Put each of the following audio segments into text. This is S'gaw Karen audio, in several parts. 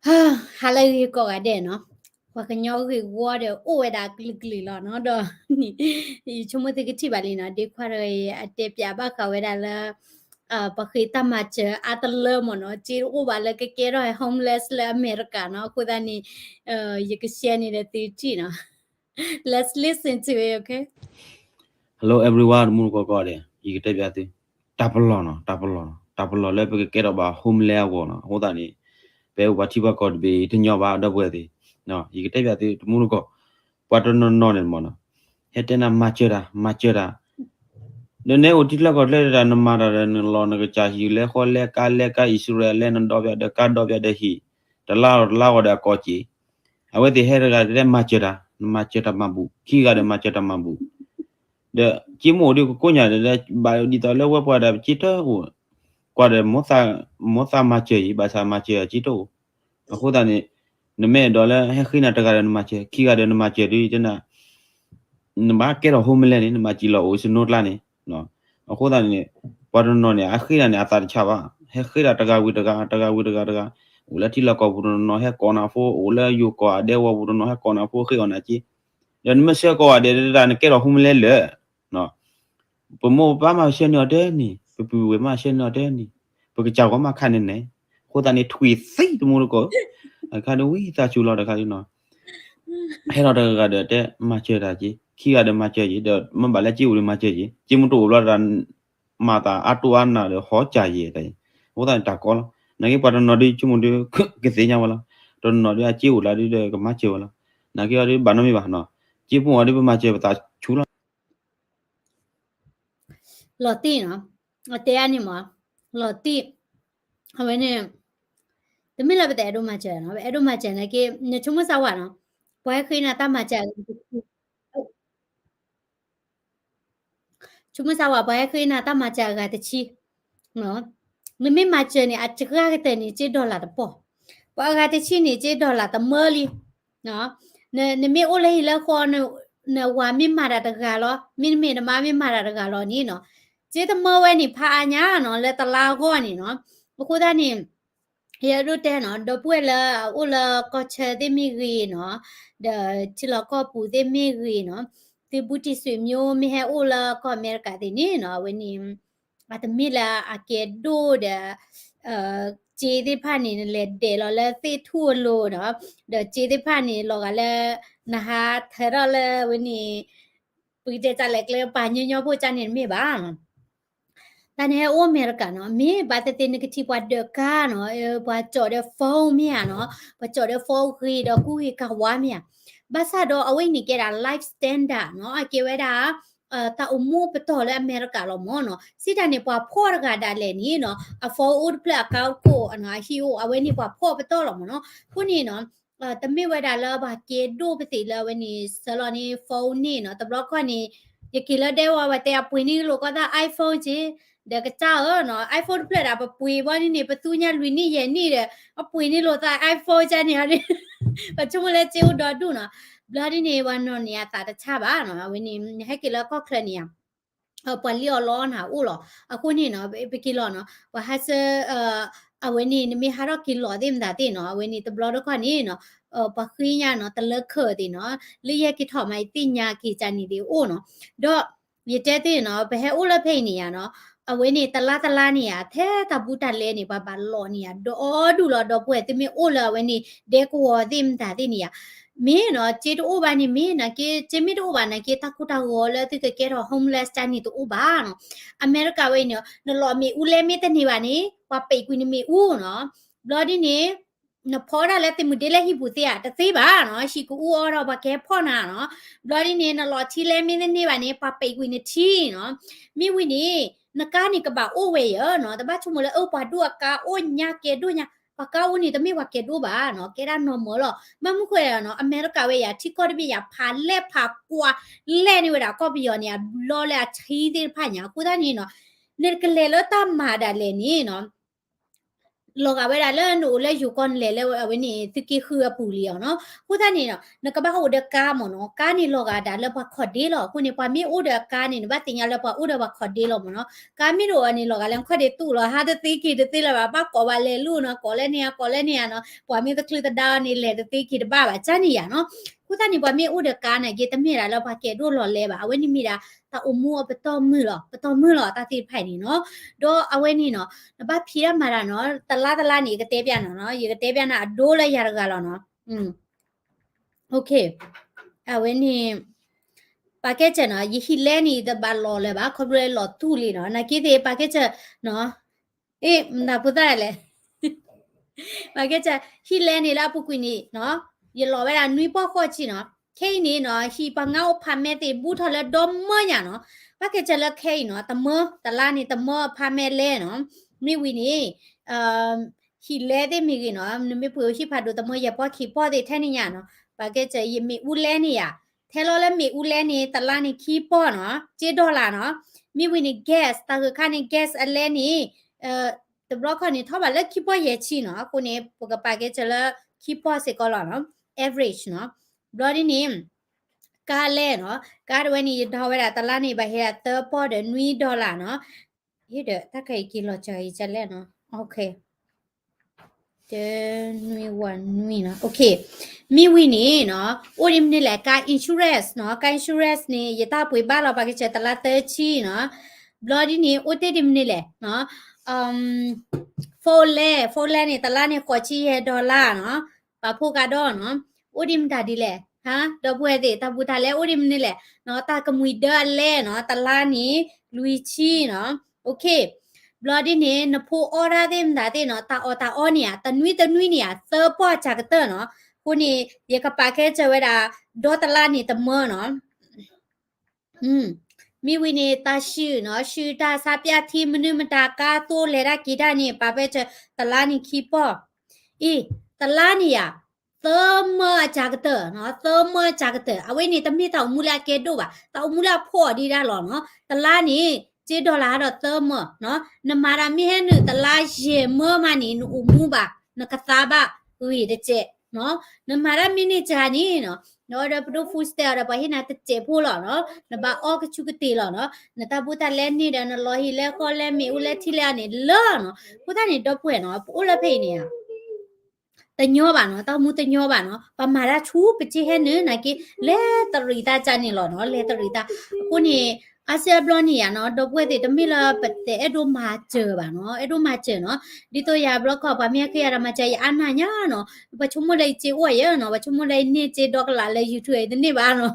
ဟါလၢအဂ့ၤကိးဂၤဒဲးနီၤ, ပှၤကညီဂ့ၢ်ဝီဒီးအိၣ်ဝဲဒၣ်ကလုာ်ကလုာ်လီၤနီၤ, ဒီး ယဆိကမိၣ်သုကထံၣ်ဘၣ်လံနီၤ, ဒ့ခွါတဂၤအံၤ အတဲပၠးဘၣ်ဃးဝဲဒၣ်လၢ ပှၤဃ့တၢ်မၤစၢၤအါတလၢမ့ၢ်နီၤ, စ့တအိၣ်ဘၣ်လၢကကဲထီၣ် homeless လၢအမဲရကၤနီၤ, အဃိသတးန့ၣ် ယက share န့ၣ်ဒီးသုထံၣ်နီၤ. Let's listen to it, okay? Hello everyone, တမူတကိးကိးဂၤဒဲး, ယကတဲပၠးသု တၢ်ပလီၢ်နီၤ, တၢ်ပလီၢ်နီၤ, တၢ်ပလီၢ်လၢပကကဲထီၣ်ဘၣ် homeless အဂီၢ်နီၤ, အဃိသတးန့ၣ် ပအိၣ်ပှၤထံပှၤကီၢ်တဘ့ၣ်တညီဘၣ် ဒီပုၢ်ဝဲၢ်သ့ၣ်, ယကတဲပၠးသု တမူတကိး, ပှၤတနီၤနီၤန့ၣ်မ့ၢ်နီၤ, ဟဲတဲနၤမၤစၢၤတၢ် မၤစၢၤတၢ်, ဒီးနဲအိၣ်ထံချၢကီၢ်ချၢတၢ် နမၤတၢ်ဒီးနလီၢ်နကစၢ်ဟံၣ် လဲၤဃီလဲၤကါ လဲၤကါအံၣ်စရ့လး လဲၤနဒီးပၠးဒီးကါ ဒီးပၠးဒီးဟံၣ်, တလါဒီးတလါဂီၢ်ဒီးအကိးစ့ၢ်, အဝဲသ့ၣ်ဟဲတဂၤတဲ မၤစၢၤတၢ်, နမၤစၢၤတၢ်မၤဘူၣ်, ခံဂၤဒီးမၤစၢၤတၢ်မၤဘူၣ်, ဒီးစ့မ့ၢ်အိၣ်ဒီးကကိးညါဒီး ဘၣ်ဒ်သိးလၢဝဲပှၤဒီးပစ့တအိၣ်, ကွၢ်ဒီး မိၢ်သးမၤစၢၤအံၤ ဘၣ်ဆၣ်မၤစၢၤအစ့တအိၣ်, အဃိသတးန့ၣ် နမ့ၢ်အဲၣ်ဒိးလၢဟဲဃ့နၤတဂၤဒီးနမၤစၢၤ, ခံဂၤဒီးနမၤစၢၤဒီး တဲနၤ နဘၣ်ကဲထီၣ် homeless န့ၣ် နမၤစၢၤလီၤအိၣ်စနိကျါန့ၣ်, အဃိသတးန့ၣ် ပှၤတနီၤန့ၣ် အဃ့တၢ်န့ၣ် အသးတဆါဘၣ်, ဟဲဃ့တၢ်တဂၤဝံၤတဂၤ တဂၤဝံၤတဂၤတဂၤ, အိၣ်လၢထံလီၢ်ကီၢ်ပူၤတနီၤနီၤ ဟဲကိးနၤဖိ, အိၣ်လၢယိၤကီၢ်အဒဲဝီၤပူၤတနီၤ ဟဲကိးနၤဖိ ဃ့အီၣ်နၤစ့, ဒီးနမ့ၢ်ဆှၢကိးဂၤဒဲးတၢ် နကဲထီၣ် homeless လၢ ပမိၢ်ပပၢ်မးဆှၢန့ၢ်အီၤတန့ၢ်, ပပုၢ်ဝဲၢ်မးဆှၢန့ၢ်အီၤတန့ၢ်, ပကစၢ်ဂီၢ်မးခါန့ၣ်န့ၣ်, အဃိသတးန့ၣ် ထွံၣ်သံတမူတကိး, အခါဒီးဝံသးစူၤလီၤတခါဒ်နီၤ, ဟဲထီၣ်တဂၤဒီးတဲမၤစၢၤတၢ်က့ၤ, ခံဂၤဒီးမၤစၢၤက့ၤ, ဒီးမ့ၢ်ဘၣ်လၢစ့အိၣ်ဒီးမၤစၢၤက့ၤ, စ့မ့ၢ်တအိၣ်ဘျီတၢ် မၤသးအါတိၢ်အါနးဒီးဟီစၢ်ယဲၢ်တၢ်အံၤ, အဃိသတးန့ၣ်တၢ်ကီလီၤ, နာ်က့ပှၤတနီၤဒ်ဆိကမိၣ်ဒ် ကသ့ၣ်ညါဝဲလီၤ, တနီၤဒ်အစ့အိၣ်လၢဒ်ဒီးကမၤစၢၤဝဲလီၤ, နာ်က့အီၤဒ်ဘၣ်နီတမံၤဘၣ်နီၤ, စ့ပူၤအီၤဒ်ပမၤစၢၤပသးဆူၣ်လီၤ လီၤတံၢ်နီၤ, အတဲအါန့ၣ်မး, လီၤတံၢ်, အဝဲန့ၣ် တမ့ၢ်လၢပတအဲၣ်ဒိးမၤစၢၤနီၤ, ပအဲၣ်ဒိးမၤစၢၤနာ်က့ နဆိကမိၣ်စၢ်ဝဲနီၤ, ပှၤဟဲဃ့နၤတၢ်မၤစၢၤ ဆိကမိၣ်စၢ်ဝဲ ပှၤဟဲဃ့နၤတၢ်မၤစၢၤအဂၤတဆံ, နမ့ၢ်မၤစၢၤန့ၣ် အစှၤကတၢၢ်န့ၣ် စ့ dollar တပီၢ်, ပှၤအဂၤတဆံန့ၣ် စ့ dollar တမၢလံ, နမ့ၢ်အိၣ်လၢဟံၣ်လၢဃီ နဝၤမ့ၢ်မၤတၢ်တဂၤလီၤ, မ့တမ့ၢ်နမါမ့ၢ်မၤတၢ်တဂၤလီၤန့ၣ်နီၤ, စ့တမၢဝဲန့ၣ် ဖးအါညါနီၤ လၢတလါအဂီၢ်န့ၣ်နီၤ, အဃိသတးန့ၣ် ယအဲၣ်ဒိးတဲနီၤ ဒီပုၢ်ဝဲၢ်လၢအအိၣ်လၢကီၢ်ဆၢသ့ၣ်မ့ၢ်ဂ့ၤနီၤ, ဒီးထံလီၢ်ကီၢ်ပူၤသ့ၣ်မ့ၢ်ဂ့ၤနီၤ, သုဘူးတံၢ်ဆွေမျိုးမ့ၢ်ဟဲအိၣ်လၢကီၢ်အမဲရကၤသ့ၣ်န့ၣ်နီၤ အဝဲန့ၣ် အတမ့ၢ်လၢအကဲဒိၣ်ဒီး စ့သ့ၣ်တဖၣ်န့ၣ် နလဲၤဒဲးလီၤလၢသ့ၣ်ထူၣ်အလိၤနီၤ, ဒီးစ့သ့ၣ်တဖၣ်န့ၣ် လီၤဂာ်လၢ နဟးထၢထီၣ်လၢဝဲန့ၣ် ပကတဲတၢ်လဲၤကျဲပာ်ညီညီဖိကၢ်န့ၣ်တမ့ၢ်ဘၣ် တၢ်န့ၣ်ဟဲအိၣ်အမဲရကၤနီၤ, မ့ၢ်ဘၣ်သ့ၣ်သ့ၣ်နကထံၣ်ပှၤဒၢးကါနီၤ, ပှၤကၠီၣ်ဒီး phone မ့ၢ်ဧါနီၤ, ပှၤကၠီၣ်ဒီး phone ဂ့ၤဒီးကူဂ့ၤကၤဝါမ့ၢ်ဧါ, ဘၣ်ဆၣ်ဒီးအဝဲအံၤန့ၣ်ကဲဒၣ် life standard နီၤ, အကဲဝဲဒၣ် တၢ်အိၣ်မူပတီၢ်လၢအမဲရကၤလီၤမ့ၢ်နီၤ, စံးတၢ်န့ၣ် ပှၤဖှီၣ်တဂၤဒၣ်လဲာ်န့ၣ်နီၤ, အ phone အိၣ်တဖျၢၣ်အကါအိၣ်တခိၣ်, အဟံၣ်အိၣ်, အဝဲန့ၣ်ပှၤဖှီၣ်ပတီၢ်လီၤမ့ၢ်နီၤ, အဃိန့ၣ်နီၤ တမ့ၢ်ဝဲဒၣ်လၢပှၤကဲဒိၣ်ပသ့ၣ်လၢအဝဲန့ၣ် ဆၢလီၤန့ၣ် phone န့ၣ်နီၤ, တဘျီခီန့ၣ် ယက့ၤလၢဒဲဝဲ ပှၤတဲအပှ့ၤန့ၢ်လိာ်ကီၢ်သၣ် iPhone က့, ဒီးကစၢ်ဧၢနီၤ, iPhone တဖျၢၣ်ဒၣ်ပပှ့ၤဘီန့ၣ်န့ၣ် ပသူညါလွံၢ်နံၣ်ယဲၢ်နံၣ်ဒီး အပှ့ၤန့ၢ်လိာ်သး iPhone ကန့ၣ်, ပဆိကမိၣ်လၢစ့အိၣ်ဒီဒူၣ်နီၤ, ဘျီဒ်န့ၣ် ပှၤနီၢ်န့ၣ်အသးတဆါဘၣ်နီၤ, အဝဲန့ၣ် ဟဲက့ၤလၢကီၢ်ချၢန့ၣ်ဧါ ပှၤလံၣ်အီၣ်လီအီၣ်နၤအိၣ်လီၤ, အဃိန့ၣ်နီၤ ပက့ၤလီၤနီၤ, ပှၤဟးဆၢ အဝဲန့ၣ် နမ့ၢ်ဟးထီၣ်က့ၤလီၤသ့ၣ်မတၤသ့ၣ်နီၤ, အဝဲန့ၣ်တဘျီတခီၣ်န့ၣ်နီၤ ပှၤဃ့ညါနီၤ တလၢခၢၣ်သ့ၣ်နီၤ, လၢယဟဲက့ၤထီၣ်မးယသ့ၣ်ညါက့ၤကန့ၣ်သ့ၣ်အိၣ်နီၤ, ဒီး ယတဲသ့ၣ်နီၤ ပဟဲအိၣ်လၢဖဲအံၤန့ၣ်ယါနီၤ, အဝဲန့ၣ်တလါတလါန့ၣ်ယါ ထဲတၢ်ဘူးတၢ်လဲန့ၣ် ပှၤဘၣ်လီၤန့ၣ်ယါ ဒီဒူၣ်လီၤ ဒီပုၢ်ဝဲၢ် သုမ့ၢ်အိၣ်လၢအဝဲန့ၣ် ဒဲကဝီၤသ့ၣ်မတၤသ့ၣ်န့ၣ်ယါ, မ့ၢ်နီၤ စ့တအိၣ်ဘၣ်န့ၣ် မ့ၢ်နာ်က့ စ့မ့ၢ်တအိၣ်ဘၣ်နာ်က့ တၢ်ကိၢ်တၢ်ဂီၤလၢသုကကဲထီၣ် homeless တၢ်န့ၣ်တအိၣ်ဘၣ်နီၤ, အမဲရကၤဝဲအံၤန့ၣ် နလီၤမ့ၣ်အူလဲမ့ၢ်တန့ၢ်ဘၣ်န့ၣ် ပှၤပံးကွံာ်နမ့ၣ်အူနီၤ, ဘျီဒ်န့ၣ် နဖီဒၣ်လၢသ့ၣ်မုၢ်ဒ့လၢဟံၣ်ပူၤသ့ဧါ တသ့ဘၣ်နီၤ, ဟံၣ်ကအူအီဒီးပှၤကဟဲဖီၣ်နၤနီၤ, ဘျီဒ်န့ၣ် နလီၤထံလဲမ့ၢ်တန့ၢ်ဘၣ်န့ၣ် ပှၤပံးကွံာ်နထံနီၤ, မ့ၢ်ဝံၤန့ၣ် နကါန့ၣ်ကဘၣ်အိၣ်ဝဲယၤနီၤ, တဘၣ်ဆိကမိၣ်လၢအပှၤဒိၣ်အကါအိၣ်ညါကဲဒိၣ်ညါ, ပှၤကါအိၣ်န့ၣ်တမ့ၢ်ပှၤကဲဒိၣ်ဘၣ်နီၤ, ကဲဒၣ်နီၢ်မၢလီၤ, ဘၣ်မနုၤဃိနီၤ အမဲရကၤဝဲယၤ ထံကီၢ်တဘ့ၣ်ယၤ ဖးလဲၢ်ဖးကွၢ်လဲၢ်န့ၢ်ဝဲဒၣ်ကီၢ်ပယီၤန့ၣ် အဘျီလၢအဆံသ့ၣ်တဖၣ်ညါ, အဃိသတးန့ၣ်နီၤ နကလဲၤလၢတၢ်မၤဒၣ်လဲာ်န့ၣ်နီၤ လီၤဂာ်ဝဲဒၣ်လၢနအိၣ်လၢယိၤကီၢ်နလဲၤလၢအဝဲန့ၣ် သုးက့ဃုအပူၤလံအီၤနီၤ. အဃိသတးန့ၣ်နီၤ နကဘၣ်အိၣ်ဒီးကါမ့ၢ်နီၤ, ကါန့ၣ်လီၤဂာ်ဒၣ်လၢပှၤခီၣ်ဒ့လီၤ. အဃိန့ၣ် ပှၤမ့ၢ်အိၣ်ဒီးအကါန့ၣ် နဘၣ်သ့ၣ်ညါလၢပှၤအိၣ်ဒီးပှၤခီၣ်ဒ့လီၤမ့ၢ်နီၤ. ကါမ့ၢ်တအိၣ်န့ၣ် လီၤဂာ်လၢနခီၣ်ဒ့သူၣ်လီၤ, ဟးတသ့က့ၤတသ့လၢၤဘၣ်, ဘၣ်ကိးဘၣ်လဲၤလူၤနီၤ, ကိးလၢန့ၣ်ဧါ ကိးလၢန့ၣ်ဧါနီၤ, ပှၤမ့ၢ်တချုးတဒါအီၤန့ၣ် လဲၤတသ့က့ၤတဘၣ်ဘၣ်ကန့ၣ်ယါနီၤ. အဃိသတးန့ၣ် ပှၤမ့ၢ်အိၣ်ဒီးကါနာ်က့ တမ့ၢ်ဒၣ်လၢပှၤကဲဒိၣ်လီၤလဲဘၣ်, အဝဲန့ၣ်မ့ၢ်ဒၣ် တၢ်အိၣ်မူအပတီၢ်မုၢ်လီၤ, ပတီၢ်မုၢ်လီၤ တၢ်သ့ၣ်တဖၣ်န့ၣ်နီၤ. ဒီးအဝဲန့ၣ်နီၤ နဘၣ်ဖံးတၢ်မၤတၢ်နီၤ တလါတလါန့ၣ် ယကတဲပျးနၤနီၤ, ယကတဲပျးနၤအဒိလၢယၤတဂၤလီၤနီၤ. အဝဲန့ၣ် ပာ်ကဲစၢၤနီၤ, ယဟံၣ်လဲန့ၣ် ယတဘၣ်လီၤလၢၤဘၣ်, ခီဖျိလၢလီၤသူၣ်လံနီၤ, နာ်က့သ့ၣ် ပာ်ကဲစၢၤနီၤ, အ့ၣ် မတၤဖိသၣ်လဲၣ် ပာ်ကဲစၢၤ ဟံၣ်လဲန့ၣ်လၢအပူၤကွံာ်န့ၣ်နီၤ, ယလီၤဝဲဒၣ်နွံပီၢ်ဃီဆံနီၤ. ခဲအံၤန့ၣ်နီၤ ဟံၣ်ပှၤငါအိၣ်ဖးမဲသ့ၣ် ဘူးထီၣ်လၢဒီမၢယါနီၤ. ပာ်ကဲစၢၤလၢခဲအံၤနီၤ တမၢ တလါန့ၣ် တမၢအဖးမဲလဲနီၤ. မ့ၢ်ဝံၤန့ၣ် ဟံၣ်လဲသ့ၣ်မ့ၢ်ဂ့ၤနီၤ, နမ့ၢ်ပှ့ၤအိၣ်ဟံၣ်ဖးဒိၣ် တမၢယဲၢ်ပီၢ်ခံပီၢ်သ့ၣ်ထဲန့ၣ်ညါနီၤ. ပာ်ကဲစၢၤ ယမ့ၣ်အူလဲန့ၣ်ယါ, ထဲလီၤလၢမ့ၣ်အူလဲန့ၣ် တလါန့ၣ်ခံပီၢ်နီၤ, က့ဒီလၣ်နီၤ. မ့ၢ်ဝံၤန့ၣ် gas တၢ်ဂၢၢ်ခါန့ၣ် gas အလဲန့ၣ် တဘျီခီန့ၣ် ထီၣ်ဘၣ်လၢခံပီၢ်ယဲၢ်ဆံနီၤ. အဃိန့ၣ် ပကပာ်ကဲစၢၤလၢခံပီၢ်စ့ၢ်ကီးလီၤနီၤ, average နီၤ. ဘျီဒ်န့ၣ် ကါလဲနီၤ, ကါတဝဲန့ၣ် ယဒီဝဲဒၣ်တလါန့ၣ် ဘၣ်ဟ့ၣ်ဒၣ်သၢပီၢ်ဒီးနွံဒီလၣ်နီၤ. ဟ့ၣ်ဒီး တၢ်ခဲအံၤက့ၤလီၤစှၤအံၤကလဲၣ်နီၤ. တနွံဝးနွံနီၤ. မ့ၢ်ဝံၤန့ၣ်နီၤ အိၣ်ဒ်မနုၤလဲၣ် ကါ insurance နီၤ, ကါ insurance န့ၣ် ယတၢ်ပှ့ၤဘၣ်လီၤ ပာ်ကဲစၢၤတလါသၢဆံနီၤ. ဘျီဒ်န့ၣ် အိၣ်တ့ၢ်ဒ်မနုၤလဲၣ်နီၤ phone လဲ, phone လဲန့ၣ် တလါန့ၣ် ဃိးဆံယဲၢ်ဒီလၣ်နီၤ, ပာ်ဖှိၣ်ကါဒီးနီၤ. အိၣ်ဒ်မတၤဒ်လဲၣ်, ဒီပုၢ်ဝဲၢ်သ့ၣ် တၢ်ဘူးတၢ်လဲအိၣ်ဒ်မနုၤလဲၣ်နီၤ, တၢ်ကမှံၤဒၢအလဲနီၤ, တလါန့ၣ် လွံၢ်ဆံနီၤ. ဘျီဒ်န့ၣ် နဖိအီၣ်တၢ်သ့ၣ်မတၤသ့ၣ်နီၤ, တၢ်အီၣ်တၢ်အီန့ၣ်ဧါ, တနွံတနွံန့ၣ်ဧါ သၢပီၢ်စှၤကတၢၢ်နီၤ. အဃိန့ၣ် ယကပာ်ကဲစၢၤဝဲဒၣ် ဒီတလါန့ၣ်တမၢနီၤ. မ့ၢ်ဝံၤန့ၣ် တၢ်စုၣ်နီၤ, စုၣ်တၢ်ဆါပျၢ်ထံ မနုၤမတၤ ကါသိလဲၤတၢ်က့ၤတၢ်န့ၣ် ပာ်ဖဲစၢၤ တလါန့ၣ်ခံပီၢ်. အ့ၣ် တလါန့ၣ်ယါ, သၢမၢအစှၤကတၢၢ်နီၤ, သၢမၢအစှၤကတၢၢ်. အဝဲန့ၣ် တမ့ၢ်တၢ်အိၣ်မူလၢအကဲဒိၣ်ဘၣ်, တၢ်အိၣ်မူလၢအဖှီၣ်အီၤဒံးဒၣ်လီၤနီၤ. တလါန့ၣ် က့ဒီလၣ်ဟးဒီးသၢမၢနီၤ. နမၤတၢ်မ့ၢ်ဟဲနုာ် တလါယဲၢ်မၢမးန့ၣ် နအိၣ်မူဘၣ်, နကသါဘၣ်ဂ့ၤတစဲးနီၤ. နမၤတၢ်မ့ၢ်န့ၢ်စှၤန့ၣ်နီၤ, နအီဒီးပဒိၣ် food stamp အီၤဒီး ပှၤဟ့ၣ်နၤတစဲးဖိလီၤနီၤ. နဘၣ်အီၣ်ကဆူကတ့ၢ်လီၤနီၤ. နတၢ်ဘူးတၢ်လဲန့ၢ်ဒီး နလီၤဟံၣ်လဲဃီလဲ မ့ၣ်အူလဲထံလဲအီၤန့ၣ်လၢနီၤ. အဃိသတးန့ၣ် ဒီပုၢ်ဝဲၢ်နီၤ, ပအိၣ်လၢဖဲအံၤန့ၣ် တညီဘၣ်နီၤ, တၢ်မူတညီဘၣ်နီၤ. ပမၤတၢ်ဆူပစ့ဟဲနုာ်နာ်က့ လဲၤတရံးတၢ်ကၢ်န့ၣ်လီၤနီၤ, လဲၤတရံးတၢ်. အဃိန့ၣ် အါစုအါဘျီန့ၣ်ယါနီၤ, ဒီပုၢ်ဝဲၢ်သ့ၣ် တမ့ၢ်လၢပတအဲၣ်ဒိးမၤစၢၤဘၣ်နီၤ, အဲၣ်ဒိးမၤစၢၤနီၤ. ဒ်သိးယၤဘျီခီ ပှၤမ့ၢ်ဟဲဃ့ယၤဒီးမၤစၢၤ ယအါနၢ်ညါနီၤ, ပှၤဆိကမိၣ်လၢယစ့အိၣ်ယဲနီၤ, ပှၤဆိကမိၣ်လၢယန့ၢ်စ့ဒီကလးလၢ YouTube အံၤတန့ၢ်ဘၣ်နီၤ.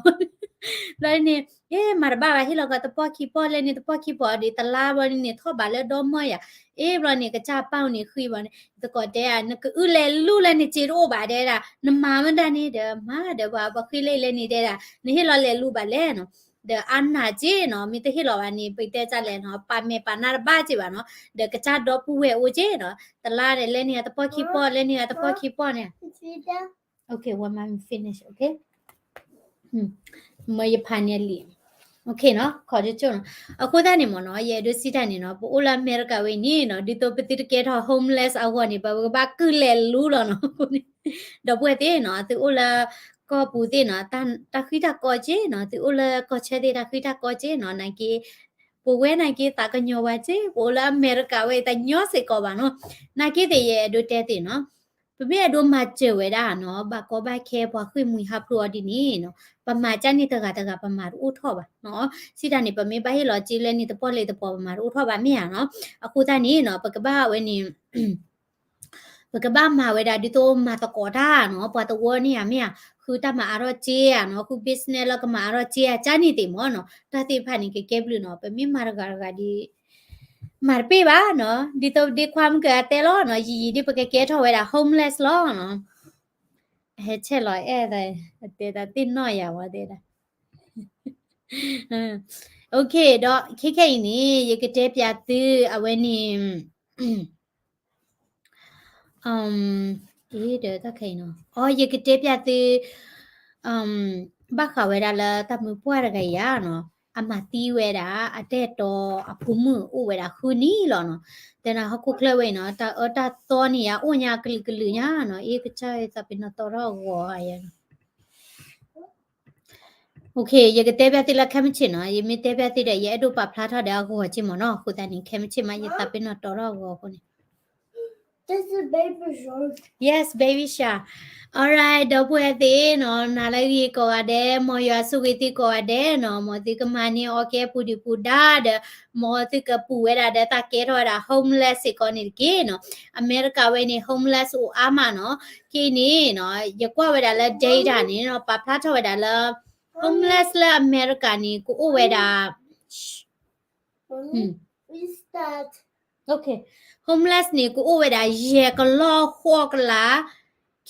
ဘျီန့ၣ် အ့ မၤတဘၣ်ဘၣ် ဟ့ၣ်လီၤကီး တပီၢ်ခံပီၢ်လဲန့ၣ် တပီၢ်ခံပီၢ်ဒီး တလါဘျီန့ၣ်န့ၣ် ထီၣ်ဘးလၢဒီမၢယၤ. အ့ ဘျီန့ၣ် ကစၢ်ပၢ်န့ၣ်ဃ့ဘၣ်န့ၣ် သကိးတဲဧါ, နကအုလဲၤလူလၢနစ့တအိၣ်ဘၣ်တဲဒၣ်, နမၤမတၤန့ၣ်ဒီး မၤဒီးပှၤ ပှၤဃ့လၢလဲန့ၣ်တဲဒၣ်, နဟ့ၣ်လီၤလဲၤလူဘၣ်လဲၣ်နီၤ. ဒီးအါနၢ်က့နီၤ, မ့ၢ်တဟ့ၣ်လီၤဘၣ်န့ၣ် ပတဲတၢ်လဲၣ်နီၤ, ပာ်မဲာ်ပာ်နါတဘၣ်က့ဘၣ်နီၤ. ဒီးကစၢ်ဒီပုၢ်ဝဲၢ်အိၣ်က့နီၤ, တလါဒီးလဲန့ၢ်အတပီၢ်ခံပီၢ်, လဲန့ၢ်အတပီၢ်ခံပီၢ်န့ၣ်. Okay, one minute finish, okay. မ့ၢ်ယဖးန့ၢ်လံ okay နီၤ, ခီကၠိနီၤ. အဃိသတးန့ၣ်မ့ၢ်နီၤ, ယအဲၣ်ဒိးစံးတၢ်န့ၣ်နီၤ, ပအိၣ်လၢအမဲရကၤဝဲအံၤန့ၣ်နီၤ, ဒ်သိးပသုတကဲထီၣ် homeless အဂီၢ်န့ၣ် ပကဘၣ်ကုၢ်လဲၤလူလီၤနီၤ. ဒီပုၢ်ဝဲၢ်သ့ၣ်နီၤ, သုအိၣ်လၢကီၢ်ပူၤသ့ၣ်နီၤ, တၢ်ဃံတၢ်ကီက့နီၤ, သုအိၣ်လၢကီၢ်ဆၢသ့ၣ် တၢ်ဃံတၢ်ကီက့နီၤ, နာ်က့ ပဝဲနာ်က့ သးကညီၤဝဲက့, ပအိၣ်လၢအမဲရကၤဝဲအံၤ တညီစ့ၢ်ကီးဘၣ်နီၤ. နာ်က့သ့ၣ် ယအဲၣ်ဒိးတဲသ့ၣ်နီၤ, ပမ့ၢ်အဲၣ်ဒိးမၤစၢၤဝဲဒၣ်နီၤ, ဘၣ်ကီဘၣ်ခဲ ပှၤဃ့ၢ်မှံဟးဖျိးအီၤဒ်န့ၣ်နီၤ, ပမၤကၢ်န့ၢ်တဂၤတဂၤ ပမၤတအိၣ်ထီၣ်ဘၣ်နီၤ. စံးတၢ်န့ၣ် ပမ့ၢ်ဘၣ်ဟ့ၣ်လီၤစ့လၢန့ၣ်တပီၢ်လၢတပီၢ် ပမၤတအိၣ်ထီၣ်ဘၣ်မ့ၢ်ဧါနီၤ. အဃိသတးန့ၣ်နီၤ, ပကဘၣ်ဝဲန့ၣ် ပကဘၣ်မၤဝဲဒၣ်ဒ်သိးမၤသကိးတၢ်နီၤ, ပှၤသဝီန့ၣ်ဧါမ့ၢ်ဧါ, ဃုတၢ်မၤအါထီၣ်စ့ဧါနီၤ, ဃု business လၢကမၤအါထီၣ်စ့ဧါ, ကၢ်န့ၣ်သ့ၣ်မ့ၢ်နီၤ, တၢ်သ့ၣ်တဖၣ်န့ၣ် ကကဲဘျုးနီၤ, ပမ့ၢ်မၤတဂၤတဂၤဒ် မၤတပ့ၢ်ဘၣ်နီၤ, ဒ်သိးဒ်ခွါမုၢ်ကၢအတဲလီၤနီၤ, ယံာ်ယံာ်ဒ်ပကကဲထီၣ်ဝဲဒၣ် homeless လီၤနီၤ. ဟဲဆဲးလီၤအဲၣ်သး, တဲသးသ့ၣ်နီၣ်ယၤဝဲတဲဒၣ်. Okay, ဒီးခဲခဲအံၤန့ၣ် ယကတဲပျးသု အဝဲန့ၣ် အ့ ဒီးတၢ်ခဲအံၤနီၤ, အီ ယကတဲပျးသု ဘၣ်ဃးဝဲဒၣ်လၢတၢ်မုၢ်ပှၢ်တဂၤအံၤဧါနီၤ. အမၤသံဝဲဒၣ် အတၢ်အဲၣ်တီအဖိမုၣ်အိၣ်ဝဲဒၣ်ဃုနံၣ်လီၤနီၤ. တဲနၤဟီၣ်ခိၣ်ချၢဝဲအံၤနီၤ တၢ်အၢတၢ်သီန့ၣ်ယၤ အိၣ်ညါကလုာ်ကလုာ်ညါနီၤ. အ့ ကစၢ်ယွၤသးပ့ၤနီၣ်တီထီၣ်အဂီၤယၤနီၤ. ယကတဲဘၣ်သုလၢခဲမုၢ်ဆ့ၣ်နီၤ, ယမ့ၢ်တဲဘၣ်သုဒီး ယအဲၣ်ဒိးပာ်ဖျါထီၣ်ဒီးအဂီၤက့မ့ၢ်နီၤ. အဃိသတးန့ၣ် ခဲမုၢ်ဆ့ၣ်မး ယသးပ့ၤနီၣ်တီထီၣ်အဂီၤအဃိန့ၣ် Yes, baby shark. Alright, ဒီပုၢ်ဝဲၢ်သ့ၣ်နီၤ, နၤလၢအဂ့ၤကိးဂၤဒဲး, မ်ယွၤဆိၣ်ဂ့ၤသုကိးဂၤဒဲးနီၤ, မ်သုကမၤန့ၢ်အီၣ်ကဲပူၤဒုၣ်ပူၤဒါဒီး မ်သုကပူၤဝဲဒၣ်ဒီးတၢ်ကဲထီၣ်ဝဲဒၣ် homeless စ့ၢ်ကီးန့ၣ်တက့ၢ်နီၤ. အမဲရကၤဝဲန့ၣ် homeless အိၣ်အါမးနီၤ. ခဲအံၤန့ၣ်နီၤ ယကွၢ်ဝဲဒၣ်လၢ data န့ၣ်နီၤ ပာ်ဖျါထီၣ်ဝဲဒၣ်လၢ homeless လၢအမဲရကၤန့ၣ် ကအိၣ်ဝဲဒၣ် homeless န့ၣ် ကအိၣ်ဝဲဒၣ် ယဲၢ်ကလီၢ်ဃိးကလး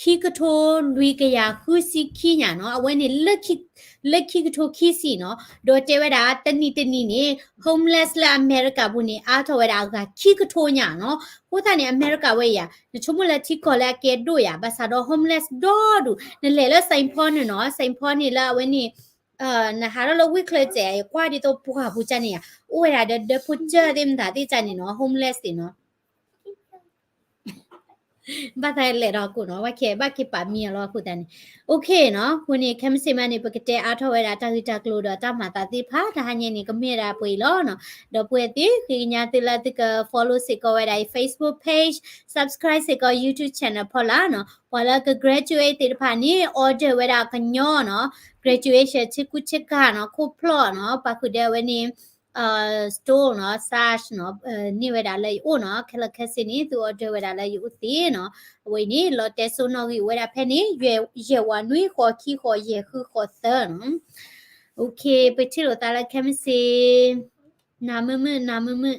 ခံကထိလွံၢ်ကယၤဃုဆံခံညါနီၤ. အဝဲန့ၣ် လၢခံကထိခံဆံနီၤ, ဒီးတဲဝဲဒၣ် တနံၤတနံၤန့ၣ် homeless လၢအမဲရကၤပူၤန့ၣ် အါထီၣ်ဝဲဒၣ်အဂၤခံကထိညါနီၤ. အဃိသတးန့ၣ် အမဲရကၤဝဲယၤ နဆိကမိၣ်လၢထံကီၢ်လၢအကဲဒိၣ်ယၤ ဘၣ်ဆၣ်ဒီး homeless ဒီဒူၣ်, နလဲၤလၢ Saint Paul န့ၣ်နီၤ, Saint Paul န့ၣ်လၢအဝဲန့ၣ် နဟးထီၣ်လၢဝ့ၢ်ချၢစဲး ကွၢ်ဒ်သိးပှၢ်ပူၤကၢ်န့ၣ်ယၤ အိၣ်ဝဲဒၣ်ဒီးဒၢဖိစၢၢ်သ့ၣ်မတၤသ့ၣ်ကၢ်န့ၣ်နီၤ, homeless သ့ၣ်နီၤ. ဘၣ်သးလဲၤဒီးကိးနီၤ, ဘၣ်က့ၤ ဘၣ်က့ၤပာ်မံအီၤလီၤအဃိသတးန့ၣ် OK နီၤ. အဃိန့ၣ် ခဲမုၢ်ဆ့ၣ်မးန့ၣ် ပကတဲအါထီၣ်ဝဲဒၣ်တၢ်ဂ့ၢ်တၢ်ကျိၤဒီးတၢ်မၤသးသ့ၣ်တဖၣ် တဟါညါန့ၣ် ကမ့ၢ်ဝဲဒၣ်ပှဲၤအံၤလီၤနီၤ. ဒီပုၢ်ဝဲၢ်သ့ၣ် ဃ့ကညးသုလၢသုက follow စ့ၢ်ကီးဝဲဒၣ်အံၤ Facebook page, subscribe စ့ၢ်ကီး YouTube channel ဖီလာ်နီၤ. ပှၤလၢက graduate သ့ၣ်တဖၣ်န့ၣ် order ဝဲဒၣ်ကညီနီၤ, graduation ဆ့ကူဆ့ကၤနီၤ, ခိၣ်ဖျီၣ်နီၤ, ပာ်ဃုာ်ဒီးအဝဲန့ၣ် stole နီၤ, sash နီၤ, န့ၢ်ဝဲဒၣ်လၢယအိၣ်နီၤ, ခဲလၢာ်ခဲဆ့န့ၣ် သု order ဝဲဒၣ်လၢယအိၣ်သ့နီၤ. အဝဲအံၤန့ၣ် လီၤတဲစိနီၣ်ဂံၢ်အိၣ်ဝဲဒၣ်ဖဲန့ၣ် ယဲၢ်ဝးနွံဃိးခံဃိးယဲၢ်ဃုဃိးသၢနီၤ. OK, ပထံၣ်လိာ်သးလၢခဲမုၢ်ဆ့ၣ်, နၤမုာ်မုာ် နၤမုာ်မုာ်